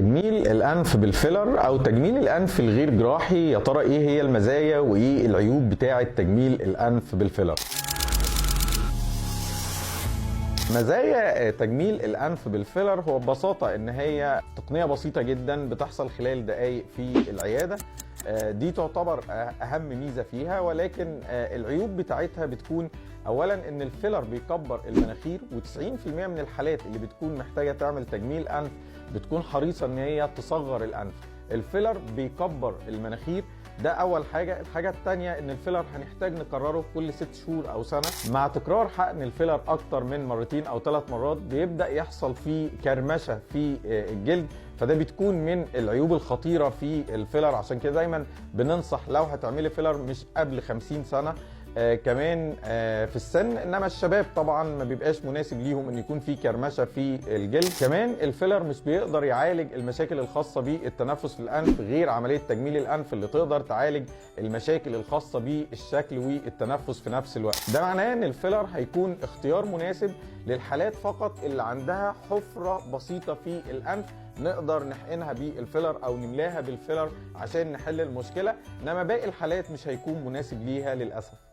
تجميل الأنف بالفيلر أو تجميل الأنف الغير جراحي، يا ترى إيه هي المزايا وإيه العيوب بتاعة تجميل الأنف بالفيلر؟ مزايا تجميل الأنف بالفيلر هو ببساطة إن هي تقنية بسيطة جدا بتحصل خلال دقايق في العيادة، دي تعتبر أهم ميزة فيها. ولكن العيوب بتاعتها بتكون أولا إن الفيلر بيكبر المناخير، و90% من الحالات اللي بتكون محتاجة تعمل تجميل أنف بتكون حريصة إن هي تصغر الأنف. الفيلر بيكبر المناخير، ده أول حاجة. الحاجة التانية إن الفيلر هنحتاج نكرره كل 6 شهور أو سنة. مع تكرار حقن الفيلر أكتر من مرتين أو 3 مرات بيبدأ يحصل فيه كرمشة في الجلد، فده بتكون من العيوب الخطيرة في الفيلر. عشان كده دايما بننصح لو هتعملي فيلر مش قبل 50 سنة كمان في السن، انما الشباب طبعا ما بيبقاش مناسب ليهم ان يكون في كرمشه في الجلد. كمان الفيلر مش بيقدر يعالج المشاكل الخاصة بالتنفس في الانف غير عملية تجميل الانف اللي تقدر تعالج المشاكل الخاصة بالشكل والتنفس في نفس الوقت. ده معناه ان الفيلر هيكون اختيار مناسب للحالات فقط اللي عندها حفره بسيطة في الانف، نقدر نحقنها بالفيلر او نملاها بالفيلر عشان نحل المشكلة، انما باقي الحالات مش هيكون مناسب ليها للاسف.